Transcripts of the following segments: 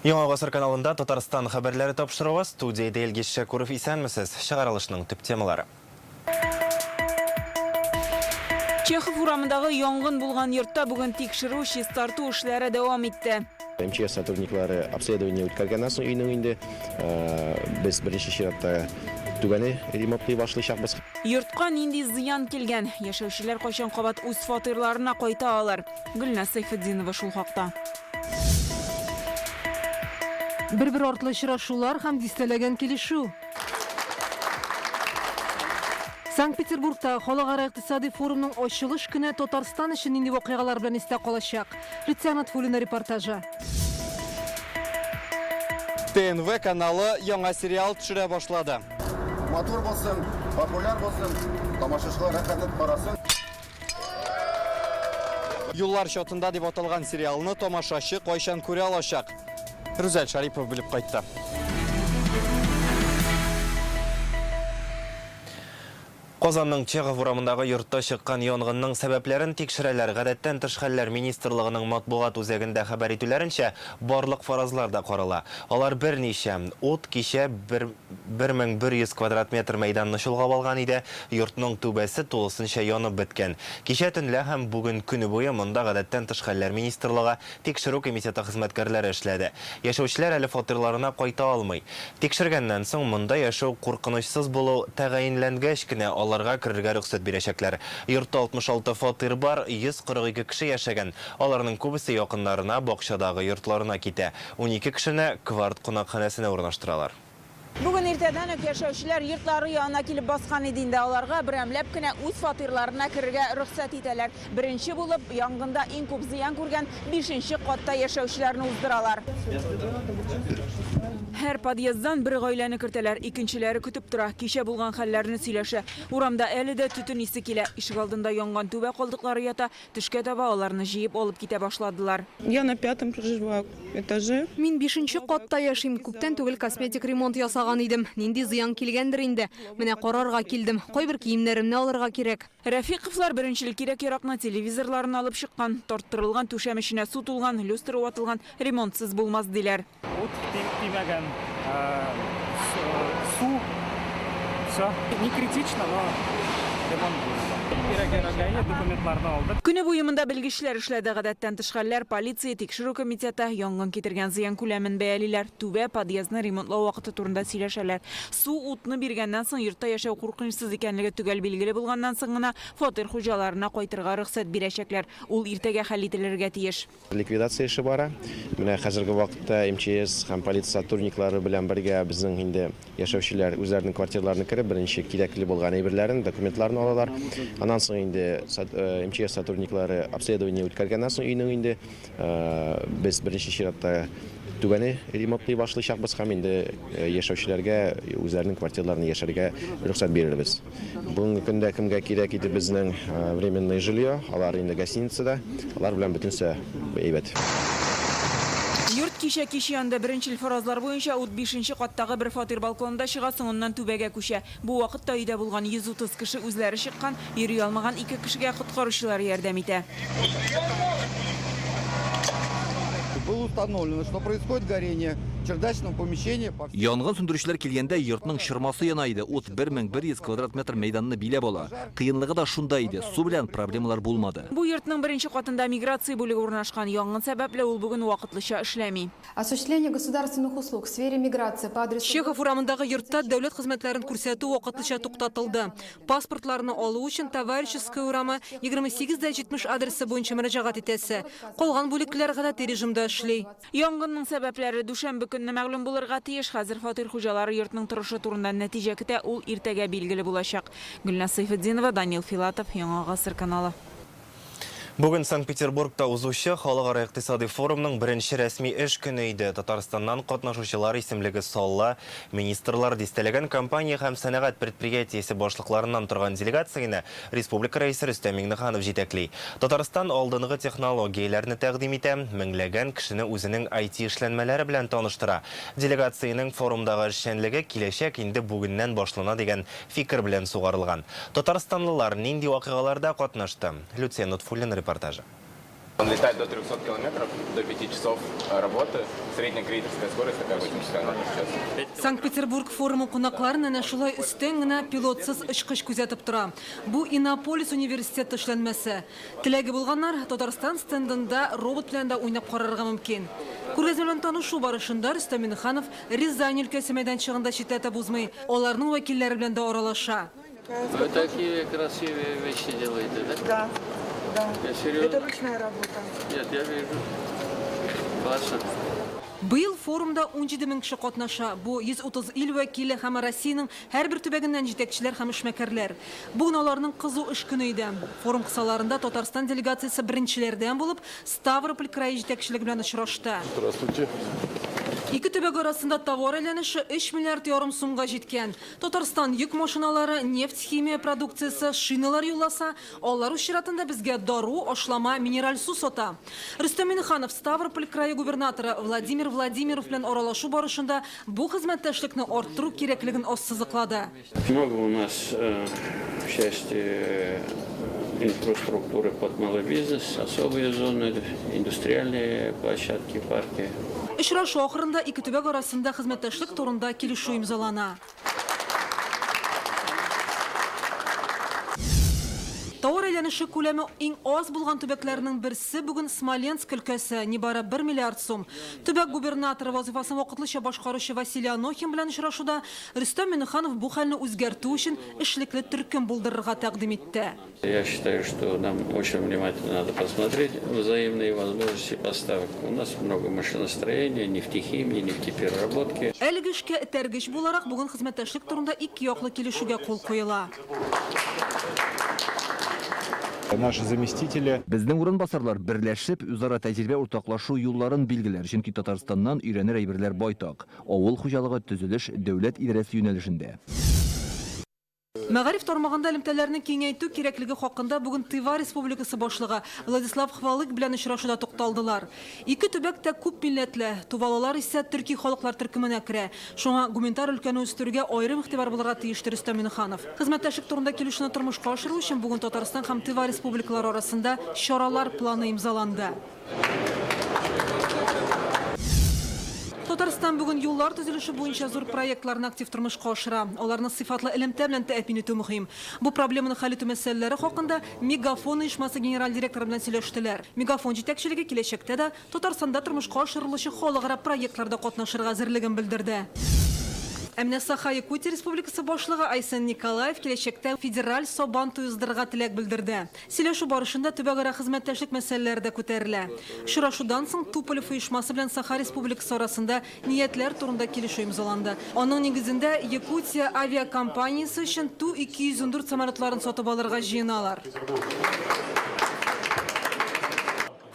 Яңа гасыр каналында Татарстан хәбәрләре тапшыруы, студиядә Илгиз Шәкүров, исәнмесез. Чыгарылышның төп темалары. Чехов урамындагы янгын булган йортта бүген тикшерү, чистарту эшләре дәвам итте. МЧС сотрудниклары обследование үткәргәннән соң өйнең инде без беренче чиратта түбәне ремонтлый башлыйчакбыз. Йортка нинди зыян килгән? Яшәүчеләр кайчан кабат үз фатирларына кайта алыр? Гөлназ Сәйфетдинова шул хакта. Бер-бер артлы очрашулар һәм дистәләгән килешү. Санкт-Петербургта Халыкара икътисади форумның ачылыш көне Татарстан өчен нинди вакыйгалар белән истә калачак? Люция Нотфуллина репортажы. ТНВ каналы яңа сериал төшерә башлады. Матур булсын, популяр булсын, тамашачылар рәхәтләнеп карасын. Юллар чатында дип аталган сериалны тамашачы кайчан күрә алачак? Рүзәл Шарипов белеп кайтты. Казанның Чехов урамындагы йортта чыккан янгынның сәбәпләрен тикшерәләр. Гадәттән тыш хәлләр министрлыгының матбугат үзәгендә хәбәр итүләренчә, барлык фаразлар да карала. Алар берничә. Ут кичә бер 1100 квадрат метр мәйданны чолгап алган иде, йортның түбәсе тулысынча янып беткән. Кичә төнлә һәм бүген көне буе монда Гадәттән тыш хәлләр министрлыгы, Тикшерү комитеты хезмәткәрләре эшләде. Яшәүчеләр әле фатирларына кайта алмый. Тикшергәннән соң, монда яшәү куркынычсыз булу тәгаенләнгәч кенә аларга керергә рөхсәт бирәчәкләр. Йортта 66 фатир бар, 142 кеше яшәгән. Аларның күбесе якыннарына, бакчадагы йортларына китә. 12 кешене Кварт кунакханәсенә урнаштыралар. Бүген иртәдән үк яшәүчеләр йортлары янына килеп баскан иде инде. Аларга берәмләп кенә үз фатирларына керергә рөхсәт итәләр. Беренче булып, янгында иң күп зыян күргән бишенче катта яшәүчеләрне уздыралар. Һәр подъезддан бер гаиләне кертәләр, икенчеләре көтеп тора, кичә булган хәлләрне сөйләшә. Урамда әле дә төтен исе килә. Ишегалдында янган түбә калдыклары ята, Төшкә таба аларны җыеп алып китә башладылар. Я на пятом проживаю этаже. Мин бишенче катта яшим. Күптән түгел косметик ремонт ясаган идем. Нинди зыян килгәндер инде. Менә карарга килдем. Кайбер киемнәремне алырга кирәк. Рәфыйковлар беренчел кирәк-яракны, телевизорларын алып чыккан. Тарттырылган түшәм эченә су тулган, люстра ватылган, ремонтсыз булмас, диләр. Ут тимәгән, су, все. Не критично, но ремонт будет. Кирәк-ярак, документларны алдык. Көне буе монда белгечләр эшләде. Гадәттән тыш хәлләр, полиция, тикшерү комитеты янгын китергән зыян күләмен бәялиләр, түбә, подъездны ремонтлау вакыты турында сөйләшәләр. Су, утны биргәннән соң, йортта яшәү куркынычсыз икәнлеге төгәл билгеле булганнан соң гына фатир хуҗаларына кайтырга рөхсәт бирәчәкләр. Ул иртәгә хәл ителергә тиеш. Ликвидация эше бара. Менә хәзерге вакытта МЧС һәм полиция сотрудниклары белән бергә безнең инде яшәүчеләр үзләренең квартираларына кереп, беренче кирәкле булган әйберләрен, документларын алалар. Аннан соң инде МЧС сотрудниклары обследование үткәргәннән соң өйнең инде без беренче чиратта түбәне ремонтлый башлыйчакбыз һәм инде яшәүчеләргә үзләренең квартираларында яшәргә рөхсәт бирербез. Бүгенге көндә кемгә кирәк иде безнең временное жилье, алар инде гостиницада, алар белән бөтенесе әйбәт. Йорт кичә кич янды. Беренчел фаразлар буенча, ут бишенче каттагы бер фатир балконында чыга, соңыннан түбәгә күчә. Бу вакытта өйдә булган 130 кеше үзләре чыккан, йөри алмаган ике кешегә коткаручылар ярдәм итә. Было установлено, что происходит горение в чердачном помещении. Янгын сүндерүчеләр килгәндә йортның чормасы яна иде, ут 1100 квадрат метр мәйданны биләп ала. Кыенлыгы да шунда иде, су белән проблемалар булмады. Бу йортның беренче катында миграция бүлеге урнашкан. Янгын сәбәпле, ул бүген вакытлыча эшләми. Осуществление государственных услуг в сфере миграции по адресу. Чехов урамындагы йортта дәүләт хезмәтләрен күрсәтү вакытлыча туктатылды. Паспортларны алу өчен Товарищеская урамы, 28 дә 70 адресы буенча мөрәҗәгать итәсе. Калган бүлекләр гадәти режимда эшли. Янгынның сәбәпләре дүшәмбе көнне мәгълүм булырга тиеш. Хәзер фатир хуҗалары йортның торышы турында нәтиҗә көтә, ул иртәгә билгеле булачак. Гөлназ Сәйфетдинова, Данил Филатов, Яңа Гасыр каналы. Бүген Санкт-Петербургта узучы Халыкара икътисади форумның беренче рәсми эш көне иде. Татарстаннан катнашучылар исемлеге саллы. Министрлар, дистәләгән компания һәм сәнәгать предприятиесе башлыкларыннан торган делегацияне республика Рәисе Рөстәм Миңнеханов җитәкли. Татарстан алдынгы технологияләрне тәкъдим итә, меңләгән кешене үзенең IT-эшләнмәләре белән таныштыра. Делегациянең форумдагы эшчәнлеге киләчәк инде бүгеннән башлана дигән фикер белән сугарылган. Татарстанлылар нинди вакыйгаларда катнашты? Люция Нотфуллина репортажы. Он летает до 300 километров, до 5 часов работы. Средняя крейсерская скорость такая 80 километров в час. Санкт-Петербург форумы кунакларын әнә шулай өстән генә пилотсыз очкыч күзәтеп тора. Бу Иннополис университеты эшләнмәсе. Теләге булганнар Татарстан стендында робот белән дә уйнап карарга мөмкин. Күргәзмә белән танышу барышында Рөстәм Миңнеханов Рязань өлкәсе мәйданчыгын да читләтеп узмый, аларның вәкилләре белән дә аралаша. Вы такие красивые вещи делаете, да? Да, да. Я серьезно? Это ручная работа. Нет, я вижу. Классно. Быел форумда 17 мең кеше катнаша. Бу 130 ил вәкиле һәм Россиянең һәрбер төбәгеннән җитәкчеләр һәм эшмәкәрләр. Бүген аларның кызу эш көне иде. Форум кысаларында Татарстан делегациясе беренчеләрдән булып Ставрополь крае җитәкчелеге белән очрашты. Здравствуйте. Ике төбәк арасында товар әйләнеше 3 миллиард ярым сумга җиткән. Татарстан йөк машиналары, нефть-химия продукциясе, шиналар юлласа, алар үз чиратында безгә дару, ашлама, минераль су сата. Рөстәм Миңнеханов Ставрополь крае губернаторы Владимир Владимиров белән аралашу барышында бу хезмәттәшлекне арттыру кирәклеген ассызыклады. Много у нас э, в части э, инфраструктуры под малый бизнес, особые зоны, индустриальные площадки, парки. Очрашу ахырында ике төбәк арасында хезмәттәшлек турында килешү имзалана. Товар әйләнеше күләме иң аз булган төбәкләрнең берсе бүген Смоленск өлкәсе, нибары 1 миллиард сум. Төбәк губернаторы вазыйфасын вакытлыча башкаручы Василий Анохин белән очрашуда Рөстәм Миңнеханов бу хәлне үзгәртү өчен эшлекле төркем булдырырга тәкъдим итте. Я считаю, что нам очень внимательно надо посмотреть взаимные возможности поставок. У нас много машиностроения, нефтехимии, нефтепереработки. Әлеге эшкә этәргеч буларак, бүген хезмәттәшлек турында икеяклы килешүгә кул куела. Наши заместители. Безнең урынбасарлар берләшеп, үзара тәҗрибә уртаклашу юлларын билгеләр, чөнки Татарстаннан өйрәнер әйберләр байтак. Авыл хуҗалыгы, төзелеш, дәүләт идарәсе юнәлешендә. Мәгариф тармагында элемтәләрне киңәйтү кирәклеге хакында бүген Тыва Республикасы башлыгы Владислав Хвалык белән очрашуда тукталдылар. Ике төбәк тә күп милләтле, тувалылар исә төрки халыклар төркеменә керә. Шуңа гуманитар өлкәне үстерүгә аерым игътибар булырга тиеш, ди Рөстәм Миңнеханов. Хезмәттәшлек турында килешүне тормышка ашыру өчен бүген Татарстан һәм Тыва республикалары арасында чаралар планы имзаланды. Татарстан бүген юллар төзелеше буенча зур проектларны актив тормышка ашыра. Аларны сыйфатлы элемтә белән тәэмин итү мөһим. Бу проблеманы хәл итү мәсьәләләре хакында Мегафон оешмасы генераль директоры белән сөйләштеләр. Мегафон җитәкчелеге киләчәктә дә Татарстанда тормышка ашырылучы халыкара проектларда катнашырга әзерлеген белдерде. Ә менә Саха-Якутия Республикасы башлыгы Айсен Николаев киләчәктә федераль Сабан туе уздырырга теләк белдерде. Сөйләшү барышында төбәкара хезмәттәшлек мәсьәләләре дә күтәрелә. Очрашудан соң Туполев оешмасы белән Саха Республикасы арасында ниятләр турында килешү имзаланды. Аның нигезендә Якутия авиакомпаниясе өчен Ту-214 самолетларын сатып алырга җыеналар.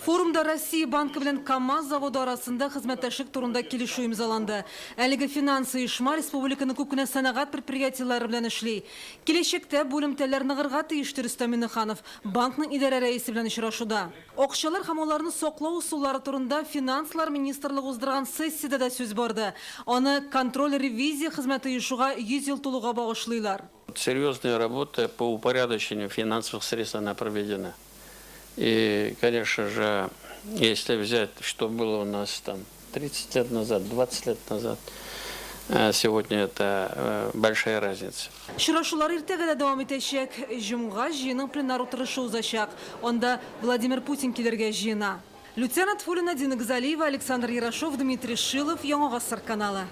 Форумда Россия Банкы белән КАМАЗ заводы арасында хезмәттәшлек турында килешү имзаланды. Әлеге финанс оешма республиканың күп кенә сәнәгать предприятиеләре белән эшли. Киләчәктә бу элемтәләр ныгырга тиеш, ди Рөстәм Миңнеханов, банкның идарә рәисе белән очрашуда. Акчалар һәм аларны саклау ысуллары турында Финанслар министрлыгы уздырган сессиядә дә сүз барды. Аны контроль-ревизия хезмәте оешуга 100 ел тулуга багышлыйлар. Серьезная работа по упорядочению финансовых средств она проведена. И, конечно же, если взять, что было у нас там 30 лет назад, 20 лет назад, сегодня это большая разница. Очрашулар иртәгә дә дәвам итәчәк. Җомга җыенның пленар утырышы узачак. Анда Владимир Путин килергә җыена. Люция Нотфуллина, Дина Газалиева, Александр Ярошов, Дмитрий Шилов, Яңа Гасыр каналы.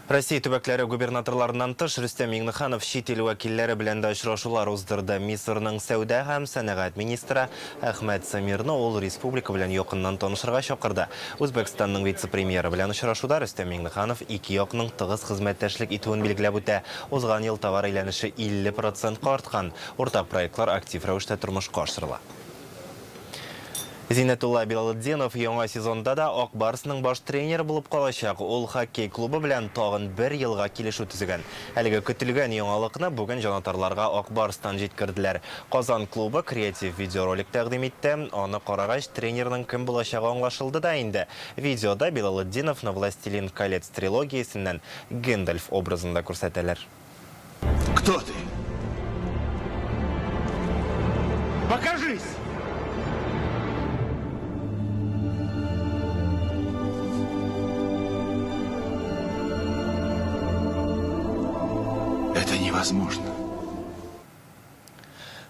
Россия төбәкләре губернаторларыннан тыш Рөстәм Миңнеханов чит ил вәкилләре белән дә очрашулар уздырды. Мисырның сәүдә һәм сәнәгать министры Әхмәт Самирны ул республика белән якыннан танышырга чакырды. Үзбәкстанның вице-премьеры белән очрашуда Рөстәм Миңнеханов ике якның тыгыз хезмәттәшлек итүен билгеләп үтә. Узган ел товар әйләнеше 50 процентка арткан. Уртак проектлар актив рәвештә тормышка ашырыла. Зиннәтулла Билалетдинов яңа сезонда да Ак Барсның баш тренеры булып калачак. Ул хоккей клубы белән тагын бер елга килешү төзегән. Әлеге көтелгән яңалыкны бүген җанатарларга Ак Барстан җиткерделәр. Казан клубы креатив видеоролик тәкъдим итте. Аны карагач, тренерның кем булачагы аңлашылды да инде. Видеода Билалетдиновны Властелин колец трилогиясеннән Гэндальф образында күрсәтәләр. Кто ты? Покажись! Невозможно.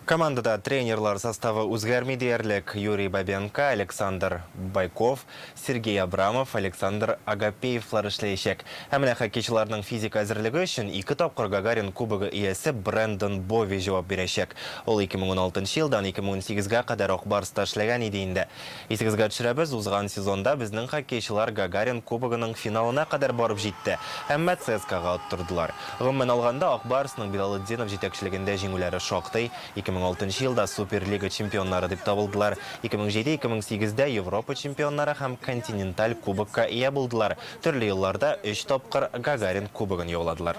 Командада тренерлар составы үзгәрми диярлек. Юрий Бабенко, Александр Байков, Сергей Абрамов, Александр Агапеевлар эшләячәк. Ә менә хоккейчыларның физик әзерлеге өчен ике тапкыр Гагарин кубогы иясе Брэндон Бови җавап бирәчәк. Ул 2016 елдан 2018 гә кадәр Ак Барста эшләгән иде инде. Исегезгә төшерәбез, узган сезонда безнең хоккейчылар Гагарин Кубогының финалына кадәр барып җитте, әмма ЦСКАга оттырдылар. Гомумән алганда, Ак Барс ның Билалетдинов җитәкчелегендә җиңүләре шактый, 2006 елда Суперлига чемпионнары дип табылдылар, 2007-2008 дә Европа чемпионнары һәм Континенталь кубокка ия булдылар, төрле елларда өч тапкыр Гагарин Кубогын яуладылар.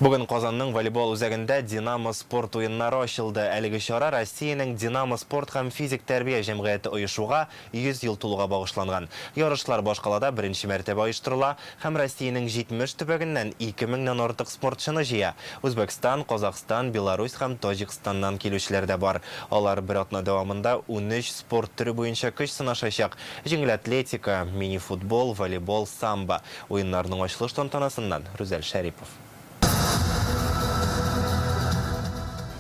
Бүген Казанның волейбол үзәгендә Динамо спорт уеннары ачылды. Әлеге чара Россиянең Динамо спорт һәм физик тәрбия җәмгыяте оешуга 100 ел тулуга багышланган. Ярышлар башкалада беренче мәртәбә оештырыла һәм Россиянең 70 төбәгеннән 2 меңнән артык спортчыны җыя. Үзбәкстан, Казахстан, Беларусь һәм Таҗикстаннан килүчеләр дә бар. Алар бер атна дәвамында 13 спорт төре буенча көч сынашачак, җиңел атлетика, мини-футбол, волейбол, самбо. Уеннарның ачылыш тантанасыннан Рүзәл Шәрипов.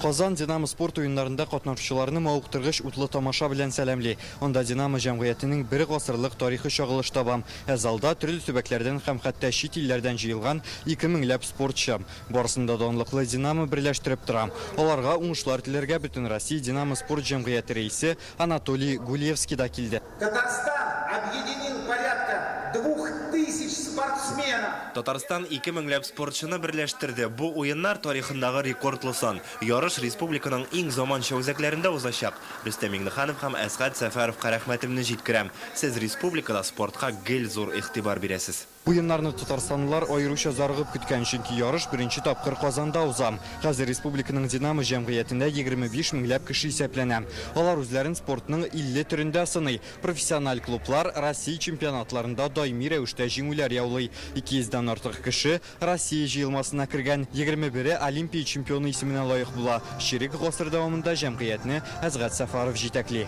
Казан Динамо спорт уеннарында катнашучыларны мавыктыргыч утлы тамаша белән сәламли. Анда Динамо җәмгыятенең бер гасырлык тарихы чагылыш таба. Ә залда төрле төбәкләрдән һәм хәтта чит илләрдән җыелган 2000 ләп спортчы. Барысын да данлыклы Динамо берләштереп тора. Аларга уңышлар теләргә Бөтенроссия Динамо спорт җәмгыяте рәисе Анатолий Гулевский да килде. Татарстан объединил порядка 2000 спортсменов. Татарстан ике меңләп спортчыны берләштерде. Бу уеннар тарихындагы рекордлы сан. Ярыш республиканың иң заманча үзәкләрендә узачак. Рөстәм Миңнеханов һәм Әсгать Сәфәровка рәхмәтемне җиткерәм. Сез республикада спортка гел зур игътибар бирәсез. Уеннарны татарстанлылар аеруча зарыгып көткән, чөнки ярыш беренче тапкыр Казанда уза. Хәзер республиканың Динамо җәмгыятендә 25 меңләп кеше исәпләнә. Алар үзләрен спортның 50 төрендә сыный. Профессиональ клублар Россия чемпионатларында даими рәвештә җиңүләр яулый. 200 дән артык кеше Россия җыелмасына кергән, 21-е Олимпия чемпионы исеменә лаек була. Чирек гасыр дәвамында җәмгыятьне Әсгать Сәфәров җитәкли.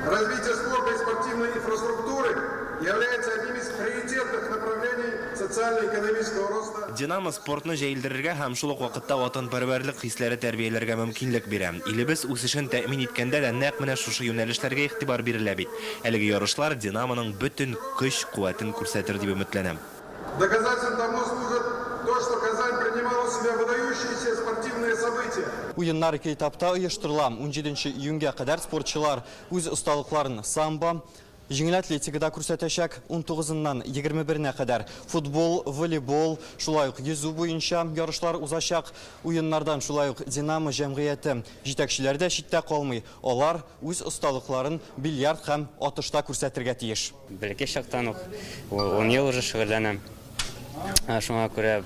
Развитие спорта и спортивной инфраструктуры является одним из приоритетных направлений социально-экономического роста. Динамо спортны җәелдерергә һәм шул ук вакытта ватанпәрвәрлек хисләре тәрбияләргә мөмкинлек бирә. Илебез үсешен тәэмин иткәндә дә нәкъ менә шушы юнәлешләргә игътибар бирелә бит. Әлеге ярышлар Динамо ның бөтен көч-куәтен күрсәтер дип өметләнәм. Доказательством тому служит то, что Казань принимала у себя выдающиеся спортивные события. Уеннар ике этапта оештырыла. 17 июньгә кадәр спортчылар үз осталыкларын самбо, җиңел атлетикада күрсәтәчәк. 19-ннан 21-нә кадәр футбол, волейбол, шулай ук йөзү буенча ярышлар узачак. Уеннардан шулай ук Динамо җәмгыяте җитәкчеләре дә читтә калмый. Алар үз осталыкларын бильярд һәм атышта күрсәтергә тиеш. Бәләкәй чактан ук 10 ел уже шөгыльләнәм. Шуңа күрә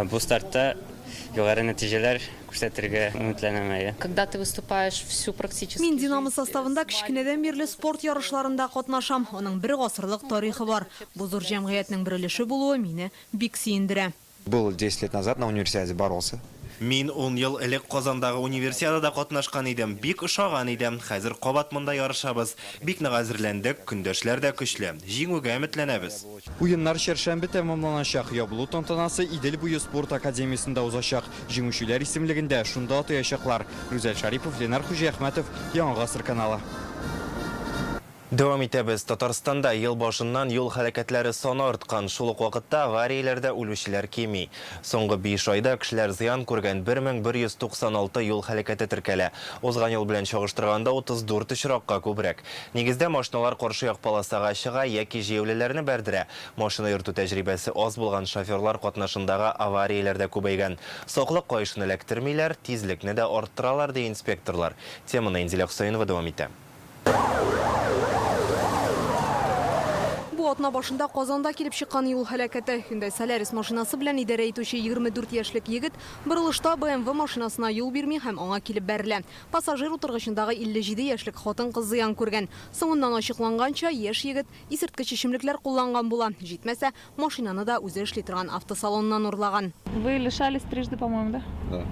бу стартта югары нәтиҗәләр күрсәтергә өметләнәм, әйе. Когда ты выступаешь всю практически Мин Динамо составында кечкенәдән бирле спорт ярышларында катнашам. Аның бер гасырлык тарихы бар. Бу зур җәмгыятьнең бер өлеше булуы мине бик сөендерә. Был 10 лет назад на универсиаде, боролся. Мин 10 ел элек Казандагы универсиадада катнашкан идем. Бик ошаган иде. Хәзер кабат монда ярышабыз. Бик нык әзерләндек, көндәшләр дә көчле. Җиңүгә өметләнәбез. Уеннар чәршәмбе тәмамланачак. Ябылу тантанасы Идел буе спорт академиясендә узачак. Җиңүчеләр исемлеген дә шунда атаячаклар. Рүзәл Шарипов, Ленар Хуҗиәхмәтов, Яңа Гасыр каналы. Дәвам итәбез. Татарстанда ел башыннан юл һәлакәтләре саны арткан. Шул ук вакытта аварияләрдә үлүчеләр кими. Соңгы 5 айда кешеләр зыян күргән 1196 юл һәлакәте теркәлә. Узган ел белән чагыштырганда 34 очракка күбрәк. Нигездә машиналар каршы як полосага чыга яки җәяүлеләрне бәрдерә. Машина йөртү тәҗрибәсе аз булган шоферлар катнашындагы аварияләр дә күбәйгән. Саклык каешын эләктермиләр, тизлекне дә арттыралар, ди инспекторлар. Теманы Инзилә Хөсәенова дәвам итә. Бу атна башында Казанда килеп чыккан юл һәлакәте. Hyundai Solaris машинасы белән идарә итүче 24 яшьлек егет борылышта BMW машинасына юл бирми һәм аңа килеп бәрелә. Пассажир утыргычындагы 57 яшьлек хатын-кыз зыян күргән. Соңыннан ачыкланганча, яшь егет исерткеч эчемлекләр кулланган була. Җитмәсә, машинаны да үзе эшли торган автосалоннан урлаган. Вы лишались трижды, по-моему, да? Да.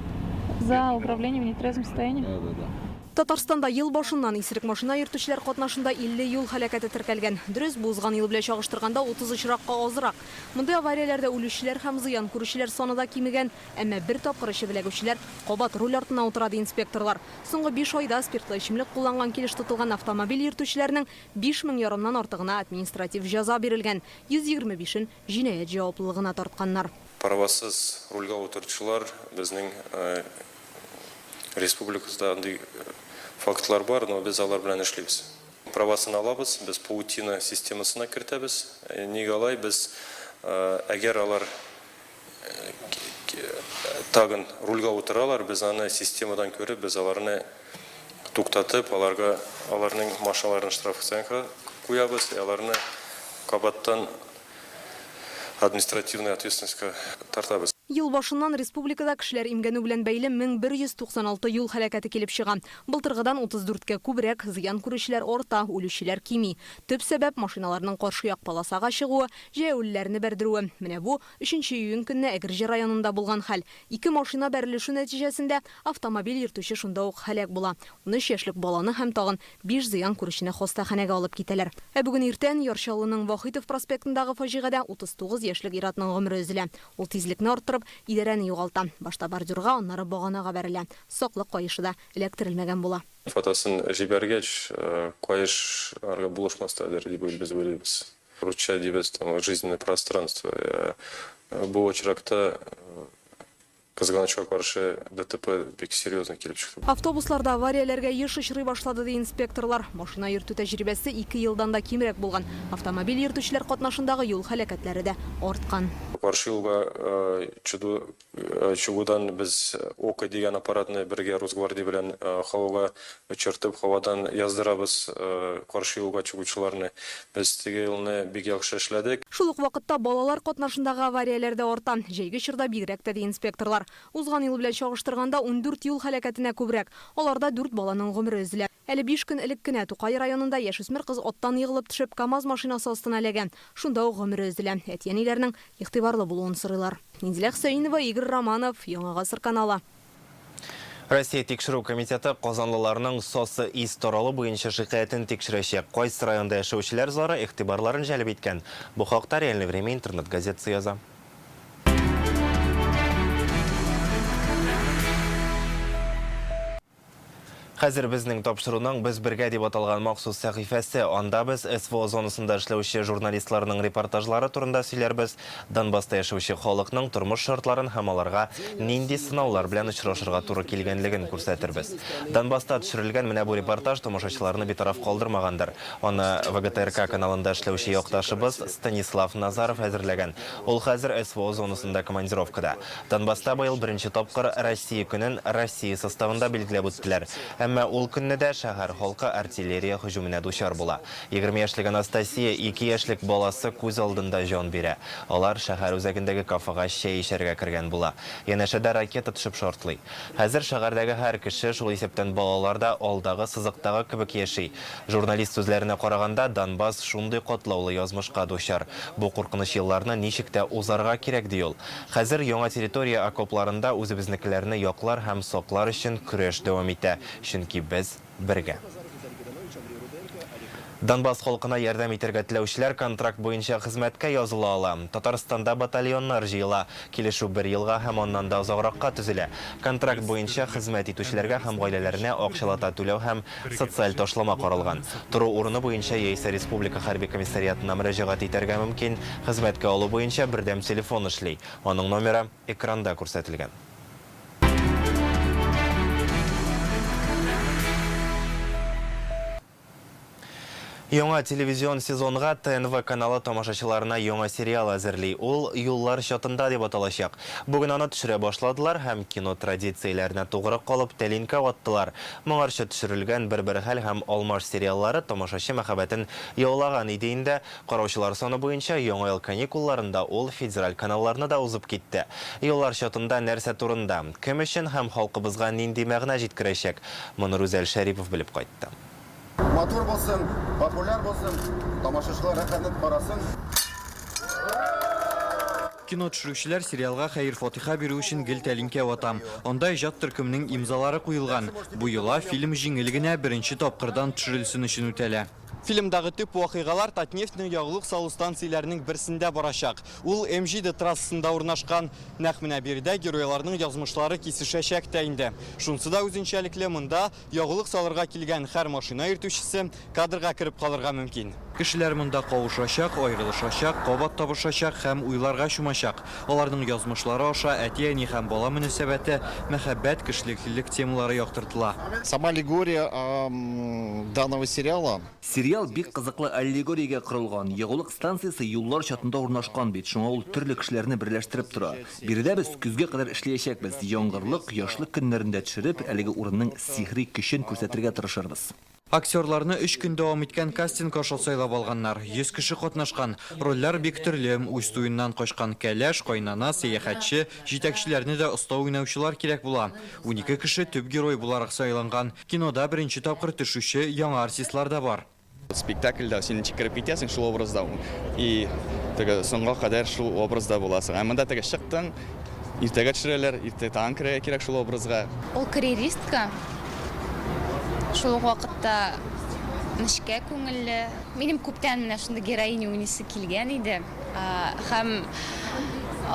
За управление в нетрезвом состоянии? Да. Татарстанда ел башыннан исерек машина йөртүчеләр катнашында 50 юл һәлакәте теркәлгән. Дөрес, бу узган ел белән чагыштырганда 30 очракка азрак. Мондый аварияләрдә үлүчеләр һәм зыян күрүчеләр саны да кимегән. Әмма бер тапкыр эчеп эләгүчеләр кабат руль артына утыра, ди инспекторлар. Соңгы биш айда спиртлы эчемлек кулланган килеш тотылган автомобиль йөртүчеләрнең 5 мең ярымнан артыгына административ җәза бирелгән, 125-ен җинаять җаваплылыгына тартканнар. Правасыз рульгә утыручылар безнең республикабызда андый фактлар бар, но без алар белән эшлибез. Правасын алабыз, без паутина системасына кертәбез. Нигә алай? Без, әгәр алар тагын рульгә утыралар, без аны системадан күреп, без аларны туктатып, аларга аларның машиналарын штрафстоянкага куябыз, и аларны кабаттан административный ответственностька тартабыз. Ел башыннан республикада кешеләр имгәнү белән бәйле 1196 юл һәлакәте килеп чыга. Былтыргыдан 34 кә күбрәк, зыян күрүчеләр арта, үлүчеләр кими. Төп сәбәп, машиналарның каршы як полосага чыгуы, җәяүлеләрне бәрдерүе. Менә бу, өченче июнь көнне Әгерҗе районында булган хәл. Ике машина бәрелешү нәтиҗәсендә автомобиль йөртүче шунда ук һәлак була. 13 яшьлек баланы һәм тагын Биш зыян күрүчене хастаханәгә алып китәләр. Ә бүген иртән Яр Чаллының Вахитов проспектындагы фаҗигадә 39 яшьлек ир-атның гомере өзелә. Ул тизлекне арттырып, идарәне югалта. Башта бордюрга, аннары баганага бәрелә. Саклык каешы да эләктерелмәгән була. Фотосын җибәргәч, каеш аларга булышмас та әле дип без уйлыйбыз. Русча дибез, там, жизненное пространство. Бу очракта Кызганычка каршы, ДТП бик серьезный килеп чыкты. Автобуслар да аварияләргә еш очрый башлады, ди инспекторлар. Машина йөртү тәҗрибәсе ике елдан да кимрәк булган автомобиль йөртүчеләр катнашындагы юл һәлакәтләре дә арткан. Каршы юлга чыду чыгудан без Око дигән аппаратны бергә Росгвардия белән һавага очыртып, һавадан яздырабыз каршы юлга чыгучыларны. Без теге елны бик яхшы эшләдек. Шул ук вакытта балалар катнашындагы аварияләр дә арта. Җәйге чорда бигрәк тә, ди инспекторлар. Узган ел белән чагыштырганда, 14 юл һәлакәтенә күбрәк. Аларда дүрт баланың гомере өзелә. Әле биш көн элек кенә Тукай районында яшүсмер кыз аттан егылып төшеп, КАМАЗ машинасы астына эләгә. Шунда ук гомере өзелә. Әти-әниләрнең игътибарлы булуын сорыйлар. Минзилә Хөсәенова, Игорь Романов, Яңа Гасыр каналы. Россия Тикшерү комитеты казанлыларның сасы ис таралу буенча шикаятен тикшерәчәк. Кайсы районда яшәүчеләр зары игътибарларын җәлеп иткән? Бу хакта Реальное время интернет-газетасы яза. Хәзер безнең тапшыруның Без бергә дип аталган махсус сәхифәсе. Анда без СВО зонасында эшләүче журналистларның репортажлары турында сөйләрбез, Донбасста яшәүче халыкның тормыш шартларын һәм аларга нинди сынаулар белән очрашырга туры килгәнлеген күрсәтербез. Донбасста төшерелгән менә бу репортаж тамашачыларны битараф калдырмагандыр. Аны ВГТРК каналында эшләүче якташыбыз Станислав Назаров әзерләгән. Ул хәзер СВО зонасында командировкада. Донбасста быел беренче тапкыр Россия көнен Россия составында билгеләп үттеләр. Әмма ул көнне дә шәһәр халкы артиллерия һөҗүменә дучар була. 20 яшьлек Анастасия ике яшьлек баласы күз алдында җан бирә. Алар шәһәр үзәгендәге кафега чәй эчәргә кергән була. Янәшәдә ракета төшеп шартлый. Хәзер шәһәрдәге һәр кеше, шул исәптән балалар да, алдагы сызыктагы кебек яши. Журналист сүзләренә караганда, Донбасс шундый катлаулы язмышка дучар. Бу куркыныч елларны ничек тә узарга кирәк, ди ул. Хәзер яңа территория окопларында үзебезнекеләрне яклар һәм саклар өчен көрәш дәвам итә, чөнки без бергә. Донбасс халкына ярдәм итәргә теләүчеләр контракт буенча хезмәткә языла ала. Татарстанда батальоннар җыела. Килешү бер елга һәм аннан да озагракка төзелә. Контракт буенча хезмәт итүчеләргә һәм гаиләләренә акчалата түләү һәм социаль ташлама каралган. Тору урыны буенча яисә республика хәрби комиссариатына мөрәҗәгать итәргә мөмкин. Хезмәткә алу буенча бердәм телефон эшли. Аның номеры экранда күрсәтелгән. Яңа телевизион сезонга ТНВ каналы тамашачыларына яңа сериал әзерли. Ул Юллар чатында дип аталачак. Бүген аны төшерә башладылар һәм кино традицияләренә тугры калып тәлинкә ваттылар. Моңарчы төшерелгән Бер-бер хәл һәм Алмаш сериаллары тамашачы мәхәббәтен яулаган иде инде. Караучылар саны буенча Яңа ел каникулларында ул федераль каналларны да узып китте. Юллар чатында нәрсә турында, кем өчен һәм халкыбызга нинди мәгънә җиткерәчәк? Моны Рүзәл Шәрипов белеп кайтты. Матур булсын, популяр булсын, тамашачылар рәхәтләнеп карасын. Кино төшерүчеләр сериалга хәер-фатиха бирү өчен гел тәлинкә вата. Анда иҗат төркеменең имзалары куелган. Бу йола фильм җиңел генә, беренче тапкырдан төшерелсен өчен үтәлә. Фильмдагы төп вакыйгалар Татнефтьнең ягулык салу станцияләренең берсендә барачак. Ул М7 трассасында урнашкан. Нәкъ менә биредә геройларның язмышлары кисешәчәк тә инде. Шунысы да үзенчәлекле, монда ягулык салырга килгән һәр машина йөртүчесе кадрга кереп калырга мөмкин. Кешеләр монда кавышачак, аерылышачак, кабат табышачак һәм уйларга чумачак. Аларның язмышлары аша әти-әни һәм бала мөнәсәбәте, мәхәббәт, кешелеклелек темалары яктыртыла. Сама аллегория данного сериала. Сериал бик кызыклы аллегориягә корылган. Ягулык станциясе юллар чатында урнашкан бит, шуңа ул төрле кешеләрне берләштереп тора. Биредә без көзгә кадәр эшләячәкбез. Яңгырлы, кояшлы көннәрендә төшереп, әлеге урынның сихри көчен күрсәтергә тырышырбыз. Актерларны өч көн дәвам иткән кастинг аша сайлап алганнар. 100 кеше катнашкан. Рольләр бик төрле, үз туеннан качкан кәләш, кайнана, сәяхәтче, җитәкчеләрне дә оста уйнаучылар кирәк була. 12 кеше төп герой буларак сайланган. Кинода беренче тапкыр төшүче яңа артистлар да бар. Спектакльдә син ничек кереп китәсең шул образда и теге соңга кадәр шул образда буласың. Ә монда теге чыктың, иртәгә төшерәләр, иртә тагын керергә кирәк шул образга. Ул карьеристка, шул ук вакытта нечкә күңелле. Минем күптән менә шундый героиня уйныйсы килгән иде. Һәм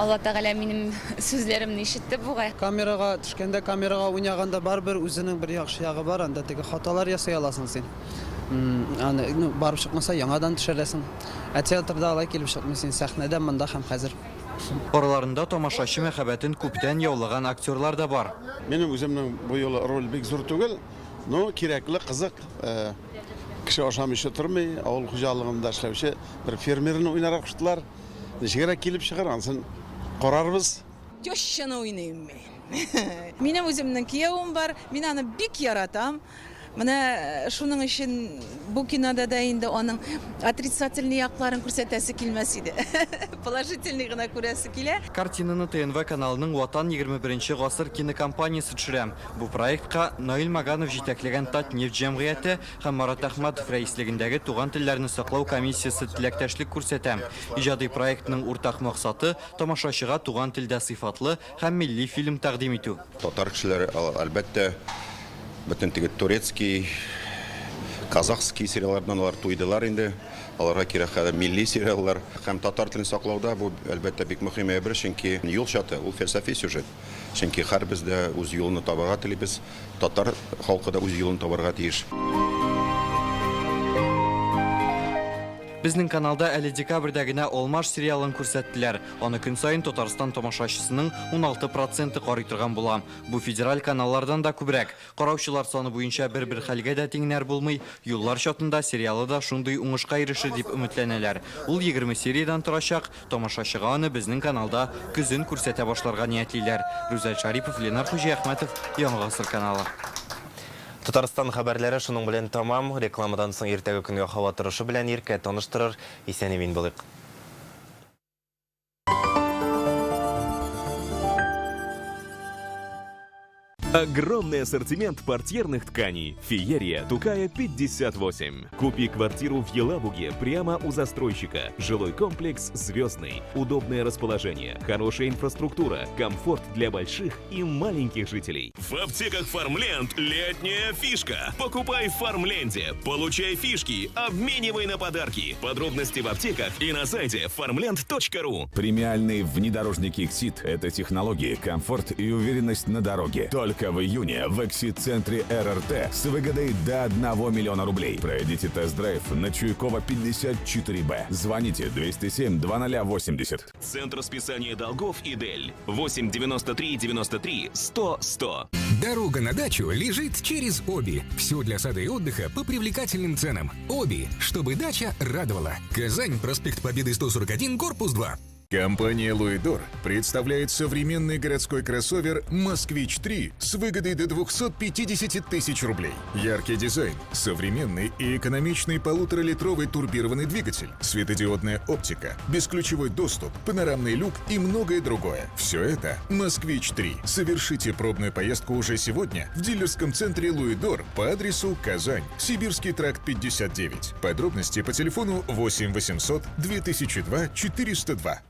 Алла Тәгалә минем сүзләремне ишетте бугай. Камерага төшкәндә, камерага уйнаганда барыбер үзенең бер яхшы ягы бар, анда теге хаталар ясый аласың син. Аны, ну, барып чыкмаса, яңадан төшерәсең. Ә театрда алай килеп чыкмый, син сәхнәдә, монда һәм хәзер. Араларында тамашачы мәхәббәтен күптән яулаган актерлар да бар. Минем үземнең бу юлы роль бик зур түгел, но кирәкле, кызык. Кеше ашамыйча тормый, авыл хуҗалыгында эшләүче бер фермерны уйнарга куштылар. Ничегрәк килеп чыгар, анысын карарбыз. Тещаны уйныйм мин. Минем үземнең киявем бар, мин аны бик яратам. Менә шуның өчен бу кинода да инде аның отрицательный якларын күрсәтәсе килмәс иде. Положительный гына күрәсе килә. Картинаны ТНВ каналының Ватан 21 гасыр кинокомпаниясе төшерә. Бу проектка Наил Маганов җитәкләгән Татнефть җәмгыяте һәм Марат Әхмәтов рәислегендәге Туган телләрне саклау комиссиясе теләктәшлек күрсәтә. Иҗади проектның уртак максаты, тамашачыга туган телдә сыйфатлы һәм милли фильм тәкъдим итү. Татар кешеләре, әлбәттә, бөтен теге турецкий, казахский сериаллардан алар туйдылар инде. Аларга кирәк хәзер милли сериаллар. Һәм татар телен саклауда бу, әлбәттә, бик мөһим әйбер, чөнки юл чаты, ул фәлсәфи сюжет. Чөнки һәрбез дә үз юлны табарга телибез, татар халкы да үз юлын табарга тиеш. Безнең каналда әле декабрьдә генә Алмаш сериалын күрсәттеләр. Аны көн саен Татарстан тамашачысының 16 проценты карый торган була. Бу федераль каналлардан да күбрәк. Караучылар саны буенча бер-бер хәлгә дә тиңнәр булмый. Юллар чатында сериалы да шундый уңышка ирешер дип өметләнәләр. Ул 20 сериядән торачак. Тамашачыга аны безнең каналда көзен күрсәтә башларга ниятлиләр. Рүзәл Шарипов, Ленар Хуҗиәхмәтов, Яңа Гасыр каналы. Татарстан хәбәрләре шуның белән тәмам. Рекламадан соң иртәге көнгә һава торышы белән Иркә таныштырыр. Исән-имин булыйк. Огромный ассортимент портьерных тканей. Феерия Тукая 58. Купи квартиру в Елабуге прямо у застройщика. Жилой комплекс «Звездный». Удобное расположение, хорошая инфраструктура, комфорт для больших и маленьких жителей. В аптеках «Фармленд» летняя фишка. Покупай в «Фармленде», получай фишки, обменивай на подарки. Подробности в аптеках и на сайте farmland.ru. Премиальный внедорожник Exit – это технологии, комфорт и уверенность на дороге. Только в июне в Exit-центре РРТ с выгодой до 1 миллиона рублей. Пройдите тест-драйв на Чуйкова 54Б. Звоните 207 2080. Центр списания долгов «Идель». 8 93 93 100 100. Дорога на дачу лежит через Оби. Все для сада и отдыха по привлекательным ценам. Оби, чтобы дача радовала. Казань, проспект Победы 141, корпус 2. Компания «Луидор» представляет современный городской кроссовер «Москвич-3» с выгодой до 250 тысяч рублей. Яркий дизайн, современный и экономичный полуторалитровый турбированный двигатель, светодиодная оптика, бесключевой доступ, панорамный люк и многое другое. Все это «Москвич-3». Совершите пробную поездку уже сегодня в дилерском центре «Луидор» по адресу Казань, Сибирский тракт 59. Подробности по телефону 8 800 2002 402.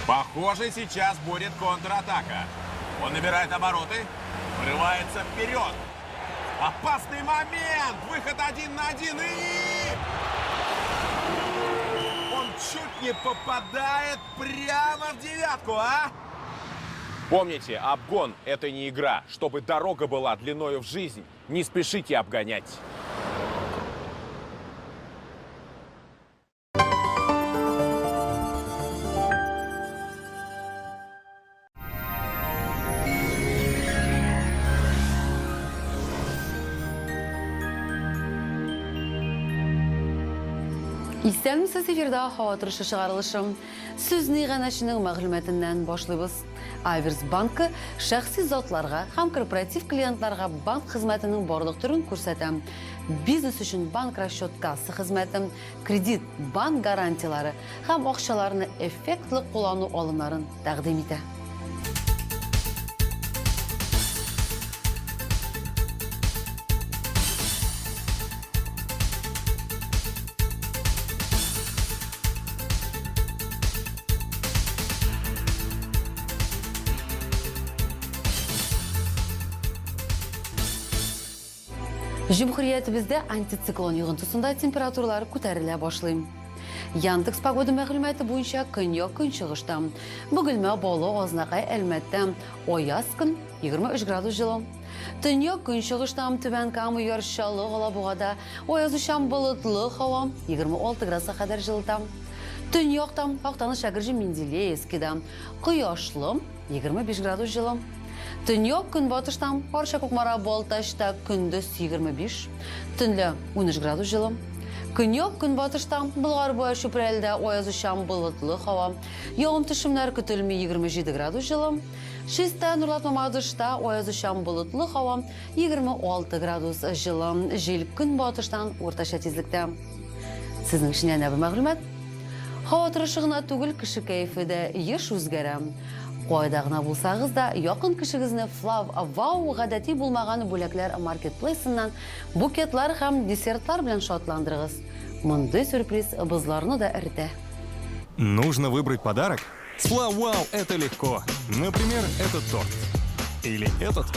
Похоже, сейчас будет контратака. Он набирает обороты, врывается вперед. Опасный момент! Выход один на один и... Он чуть не попадает прямо в девятку, а? Помните, обгон – это не игра. Чтобы дорога была длиною в жизнь, не спешите обгонять. Исәнмесез эфирда һава торышы чыгарылышы. Сүзне иганәченең мәгълүматыннан башлыйбыз. Аверс банкы шәхси затларга һәм корпоратив клиентларга банк хезмәтенең барлык төрен күрсәтә. Бизнес өчен банк расчет касса хезмәте, кредит, банк гарантияләре һәм акчаларны эффектлы куллану алымнарын тәкъдим итә. Җөмһүриятебездә антициклон йогынтысында температуралар күтәрелә башлый. Яндекс погода мәгълүматы буенча көньяк-көнчыгышта, Бөгелмә, Баулы, Азнакай, Әлмәттә аяз көн, 23 градус җылы. Төньяк-көнчыгышта, Түбән Кама, Яр Чаллы, Алабугада аязучан болытлы һава, 26 градуска кадәр җылыта. Төньякта, Актаныш, Әгерҗе, Менделеевскида кояшлы, 25 градус җылы. Төньяк-көнбатышта, Арча, Кукмара, Балтачта көндез 25, төнлә 13 градус җылы. Көньяк-көнбатышта, Болгар буе, Чүпрәледә аязучан болытлы һава. Явым-төшемнәр көтелми, 27 градус җылы. Чиста, Нурлат, Мамадышта аязучан болытлы һава, 26 градус җылы. Җил көнбатыштан уртача тизлектә. Сезнең өчен янә бер мәгълүмат. Һава торышы гына түгел, кеше кәефе дә еш үзгәрә. Кайда гына булсагыз да, якын кешегезне Флав Вау гадәти булмаган бүләкләр маркетплейсыннан букетлар һәм десертлар белән шатландырыгыз. Мондый сюрприз бозларны да эретә. Нужно выбрать подарок? С Флав Вау это легко. Например, этот торт. Или этот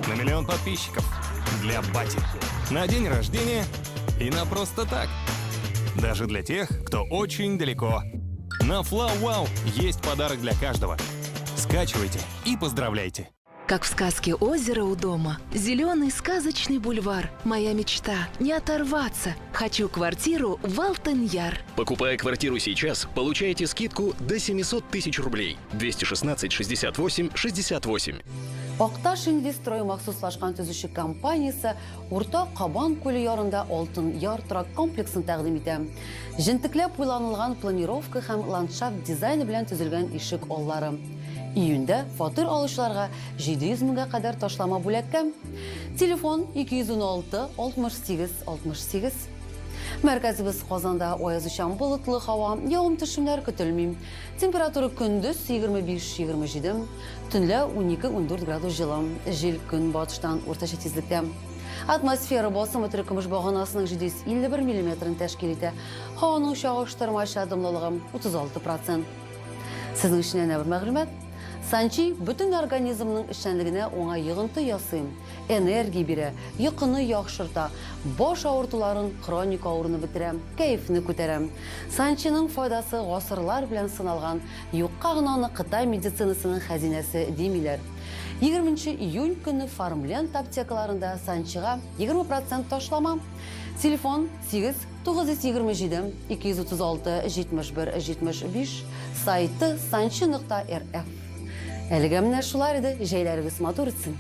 на миллион подписчиков. Для бати. На день рождения и на просто так. Даже для тех, кто очень далеко. На Флау Вау есть подарок для каждого. Скачивайте и поздравляйте. Как в сказке «Озеро у дома». Зеленый сказочный бульвар. Моя мечта – не оторваться. Хочу квартиру в Алтын-Яр. Покупая квартиру сейчас, получаете скидку до 700 тысяч рублей. 216 68 68. Акташ Инвестрой махсуслашкан төзүче компаниясе Урта Кабан күле ярында Алтын Яр торак комплексын тәкъдим итә. Җентекләп уйланылган планировка һәм ландшафт дизайны белән төзелгән ишек аллары. Июньдә фатир алучыларга 700 меңгә кадәр ташлама бүләккә. Телефон 216 68 68. Мәркәзебез Казанда аязучан болытлы һава, явым-төшемнәр көтелми. Температура көндез 25-27, төнлә 12-14 градус җылы. Җил көнбатыштан уртача тизлектә. Атмосфера басымы терекөмеш баганасының 751 миллиметрын тәшкил итә. Һаваның чагыштырмача дымлылыгы 36 процент. Сезнең өчен әнә бер мәгълүмат. Санчи бөтен организмның эшчәнлегенә уңай йогынты ясый, энергия бирә, йокыны яхшырта, баш авыртуларын, хроник авыруны бетерә, кәефне күтәрә. Санчиның файдасы гасырлар белән сыналган, юкка гына аны Кытай медицинасының хәзинәсе димиләр. 20 нче июнь көнне Фармленд аптекаларында Санчига 20 процент ташлама. Телефон 8 927 236 71 75, сайты санчи нокта рф. Әлегә менә шулар иде, җәйләрегез матур үтсен!